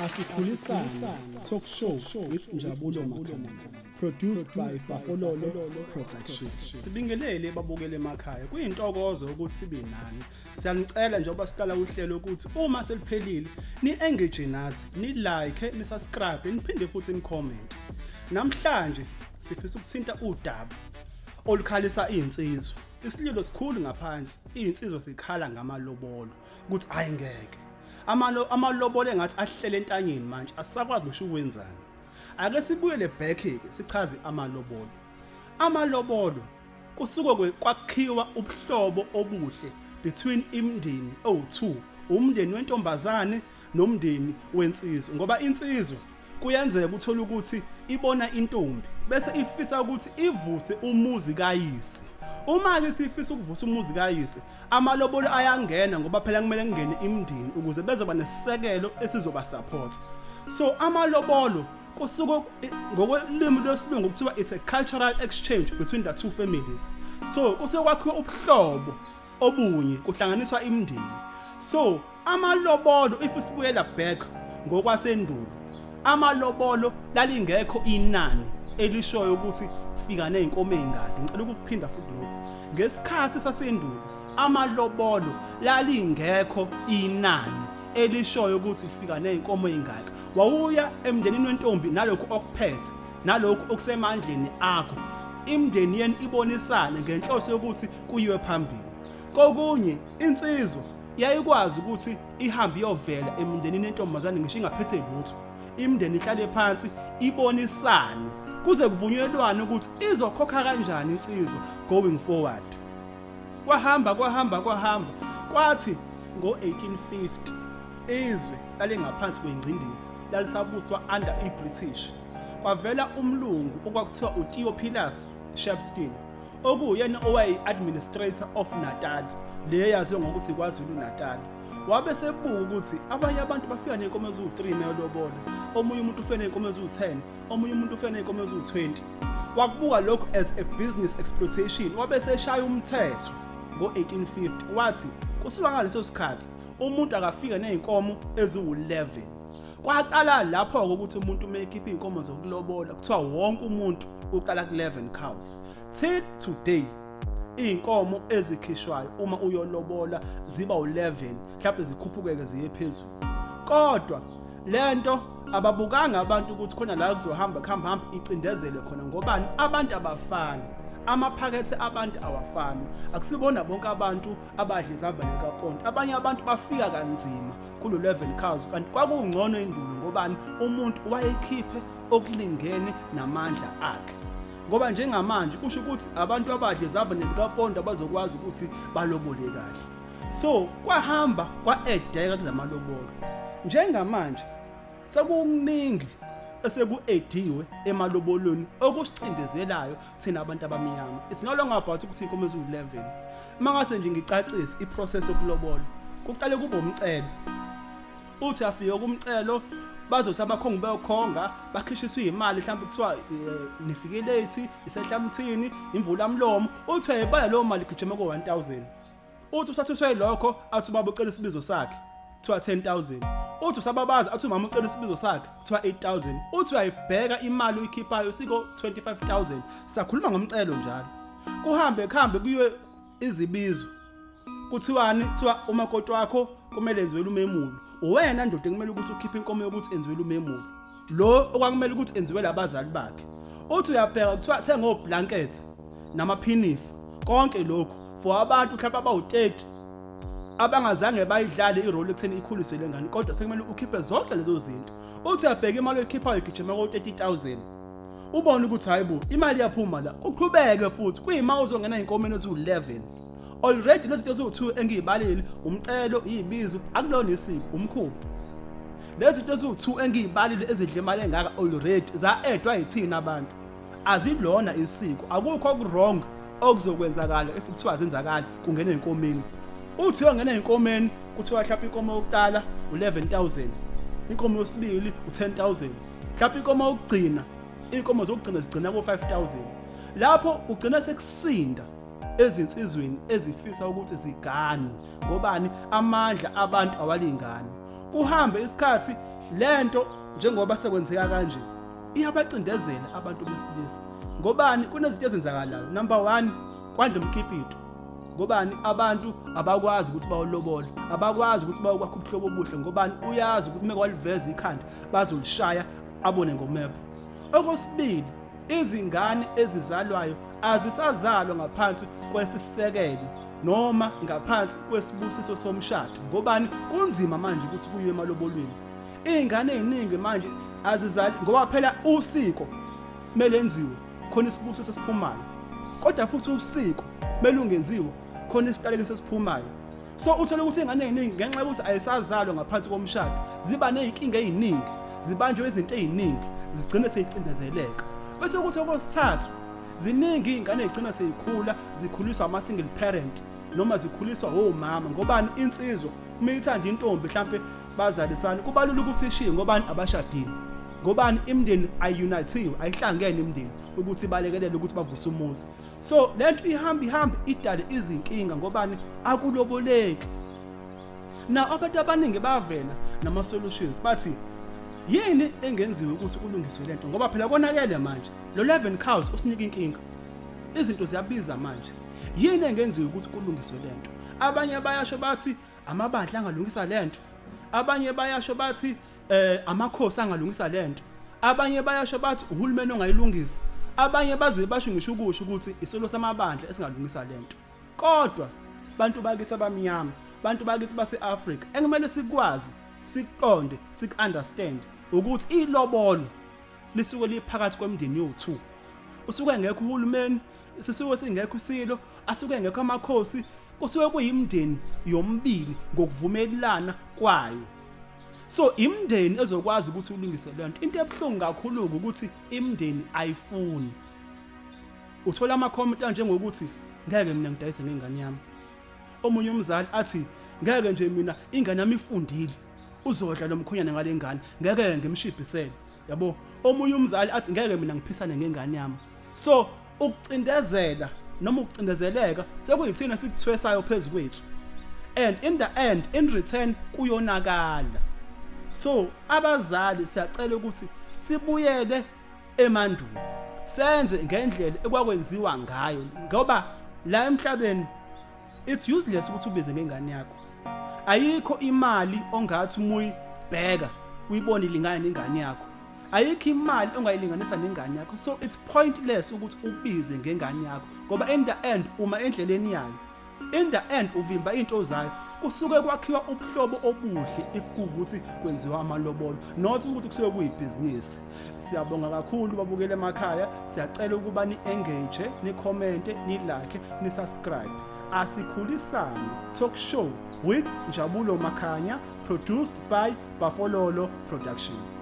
Asikhulisane Talk Show with Njabulo Makhanya. Produced by Bafololo Production. Sibingelele babukele emakhaya. Kuyintokozo ukuthi sibe nani. Siyanicela njengoba siqala uhlelo ukuthi uma seliphelile ni engage nathi, ni like, ni subscribe, niphinde futhi ni comment. Namhlanje sifisa ukuthinta udaba olukhalisa izinsizwa. Isililo sikhulu ngaphandle, izinsizwa sikhala ngamalobolo ukuthi hayi ngeke. Amalo amalobolo engathi ahlele entanyeni manje asisakwazi ngisho ukwenzani. Ake sibuyele back ke sichaze amalobolo. Amalobolo kusuke kwakhiwa ubuhlobo obuhle between imindeni owu2, umndeni wentombazane nomndeni wensizwa, ngoba insizwa kuyenzeka uthola ukuthi ibona intombi bese ifisa ukuthi ivuse umuzi kayise. Uma ke sifisa ukuvusa umuzi kayise, amalobolo ayangena, ngoba phela kumele kungene imindeni ukuze bezoba nesisekelo esizoba support. So amalobolo kusuke ngokwelimi lwesilungu kuthiwa it's a cultural exchange between the two families. So kusuke kwakhiwa ubuhlobo obunye, kuhlanganiswa imindeni. So amalobolo, if sibuyela back ngokwasendulo, amalobolo lalingekho inani elishoyo ukuthi fika nezinkomo ezingaki. Ngicela ukuphinda futhi lokho. Ngesikhathi sasendulo amalobolo lalingekho inani elishoyo ukuthi fika nezinkomo ezingaki. Wawuya emndenini wentombi nalokhu okuphethe, nalokhu okusemandleni akho, imndeni yenu ibonisane ngenhloso yokuthi kuyiwe phambili. Kokunye insizwa yayikwazi ukuthi ihambe iyovela emndenini yentombazane ngisho ingaphethe lutho, imndeni ihlale phansi ibonisane kuze kuvunyelwane ukuthi izokhokha kanjani insizwa going forward. Kwahamba kwahamba kwahamba, kwathi ngo-1850 izwe lalingaphansi kwengcindezi, lalisabuswa under i-British. Kwavela umlungu okwakuthiwa uTheophilus Shepstone, okuwuyena owayeyi-administrator of Natal, le yaziwa ngokuthi KwaZulu Natal. Wabe sebuka ukuthi abanye abantu bafika ney'nkomo eziwu-3 meyolobola, omunye umuntu ufika ney'nkomo eziwu-10, omunye umuntu ufika ney'nkomo eziwu-20. Wakubuka lokhu as a business exploitation, wabe seshaya umthetho ngo-1850, wathi kusuka ngaleso sikhathi umuntu akafika ney'nkomo eziwu-11. Kwaqala lapho-ke ukuthi umuntu uma ekhipha iy'nkomo zokulobola kuthiwa wonke umuntu uqala ku-11 cows. Till today iy'nkomo ezikhishwayo uma uyolobola ziba u-11, mhlawumbe zikhuphukeke ziye phezulu. Kodwa lento ababukanga abantu ukuthi khona la kuzohamba kuhamba hamba icindezele khona. Ngobani? Abantu abafani, amaphakethe abantu awafani, akusibona bonke abantu abadla izambane likaponti. Abanye abantu bafika kanzima kulo 11 cows, kanti kwakungcono indulo. Ngobani? Umuntu wayekhiphe okulingene namandla akhe, ngoba njengamanje kusho ukuthi abantu abadla izambane likaponti abazokwazi ukuthi balobole kahle. So kwahamba kwa-edeka kulamalobolo. Njengamanje sekukuningi esekuediwe emalobolweni okusicindezelayo thina abantu abamnyama. It's no longer about ukuthi inkomo eziwu-11. Uma ngase nje ngicacise iprocess yokulobola, kuqale kube umcelo. Uthi afike kumcelo, bazothi abakhongi beyokhonga, bakhishiswe imali, mhlawumbe kuthiwa nifike late, isehlamthini, imvula mlomo. Uthi uyayibala leyo mali, igijima ko-1000. Uthi usathiswe lokho, athi ubaba ucela isibizo sakhe, kuthiwa 10,000. Uthi usababaza, athi umama ucela isibizo sakhe, kuthiwa 8000. Uthi uyayibheka imali uyikhiphayo, siko 25,000. Sakhuluma ngomcelo njalo. Kuhambe kuhambe kuyiwe izibizo. Kuthiwani? Kuthiwa umakoti wakho kumele enziwele umemulo. Uwena ndoda kumele ukuthi ukhiphe inkomo yokuthi enziwele umemulo lo okwakumele ukuthi enziwele abazali bakhe. Uthi uyabheka, kuthiwa thenga oblankets namaphinifa, konke lokhu for abantu mhlawumbe abawu-30 abangazange bayidlale irole ekutheni ikhuliswe le ngane, kodwa sekumele ukhiphe zonke lezo zinto. Uthi uyabheka imali oyikhiphayo igijima ko-30,000, ubone ukuthi hayi bo, imali iyaphuma la. Kuqhubeke futhi kuyima uzongena ey'nkomeni eziwu-11 already. Lezi zinto eziwu-2 engiyibalile, umcelo, iy'bizo, akulona isiko, umkhuba. Lezi zinto eziwu-2 engiyibalile ezidla imali engaka already za-edwa yithina abantu, azilona isiko. Akukho oku-wrong okuzokwenzakala if kuthiwa zenzakala kungena ey'nkomeni. Uthi uyongena ey'nkomeni, kuthiwa mhlawumbe inkomo yokuqala u-11,000, inkomo yesibili u-10,000, mhlawumbe inkomo yokugcina, iy'nkomo zokugcina zigcina ko-5000. Lapho ugcina sekusinda ezinsizweni ezifisa ukuthi zigane. Ngobani? Amandla abantu awalingani. Kuhambe isikhathi, Lento njengoba sekwenzeka kanje iyabacindezela abantu besilisa. Ngobani? Kunezinto ezenzakalayo. Number 1, kwanda umkipito. Ngobani? Abantu abakwazi ukuthi bayolobola, abakwazi ukuthi bayokwakha ubuhlobo obuhle. Ngobani? Uyazi ukuthi uma kwaliveza ikhanda bazolishaya abone ngomepho. Okwesibili, izingane ezizalwayo azisazalwa ngaphansi kwesisekelo noma ngaphansi kwesibusiso somshado. Ngobani? Kunzima manje ukuthi kuyiwe emalobolweni. Iy'ngane ey'ningi manje azizali ngoba phela usiko kumele enziwe khona isibusiso esiphumayo, kodwa futhi usiko kumele ungenziwa khona isiqalekiso esiphumayo. So uthola ukuthi iy'ngane ey'ningi ngenxa yokuthi ayisazalwa ngaphansi komshado ziba ney'nkinga ey'ningi, zibanjwe izinto ey'ningi, zigcine seyicindezeleka. Bese kuthi okwesithathu, ziningi iy'ngane ey'gcina seyikhula zikhuliswa ama-single parent noma zikhuliswa omama. Ngobani? Insizwa uma ithanda intombi mhlampe bazalisane, kubalula ukuthi ishiye. Ngobani? Abashadile. Ngobani? Imindeni ayi-unithiwe, ayihlangene imindeni ukuthi ibalekelele ukuthi bavuse umuzi. So lento ihamba ihamba idale izinkinga. Ngobani? Akuloboleki. Na abantu abaningi bavela nama solutions, bathi yini engenziwa ukuthi kulungiswe lento, ngoba phela konakele manje. Lo 11 cows usinika inkinga, izinto ziyabiza manje. Yini engenziwa ukuthi kulungiswe lento? Abanye bayasho bathi amabandla angalungisa lento, abanye bayasho bathi amakhosi angalungisa lento, abanye bayasho bathi uhulumeni ongayilungisa, abanye baze basho ngisho ukusho ukuthi isilo samabandla esingalungisa lento. Kodwa bantu bakithi abamnyama, bantu bakithi base-Afrika, ekumele sikwazi, sikuqonde, siku-understand ukuthi ilobolo lisuke liphakathi kwemindeni yowu-2. Usuke ngekho uhulumeni, sisuke singekho isilo, asuke ngekho amakhosi, kusuke kuyimindeni yomibili ngokuvumelana kwayo. So imindeni ezokwazi ukuthi ulungise lento. Into ebuhlungu kakhulu ukuthi imindeni ayifuni. Uthola ama-comment anjengokuthi ngeke mina ngidayise ngengane yami. Omunye umzali athi ngeke nje mina, ingane yami ifundile, uzodla lo mkhonyane ngale ngane, ngeke ngimshibhisele, yabo. Omunye umzali athi ngeke mina ngiphisane ngengane yami. So ukucindezela noma ukucindezeleka sekuyithina sikuthwesayo phezu kwethu, and in the end, in return, kuyonakala. So abazali siyacela ukuthi sibuyele emandulo, senze ngendlela ekwakwenziwa ngayo, ngoba la emhlabeni it's useless ukuthi ubize ngengane yakho. Ayikho imali ongathi uma uyibheka uyibone ilingana nengane yakho, ayikho imali ongayilinganisa nengane yakho. So it's pointless ukuthi ubize ngengane yakho, ngoba in the end uma endleleni yayo, in the end uvimba into zayo. Kusuke kwakhiwa ubuhlobo obuhle if kuwukuthi kwenziwa amalobolo, not ukuthi kusuke kuyibhizinisi. Siyabonga kakhulu babukele emakhaya. Siyacela ukuba ni-engage, ni-commente, ni-like, ni-subscribe. Asikhulisane Talk Show with Njabulo Makhanya, produced by Bafololo Productions.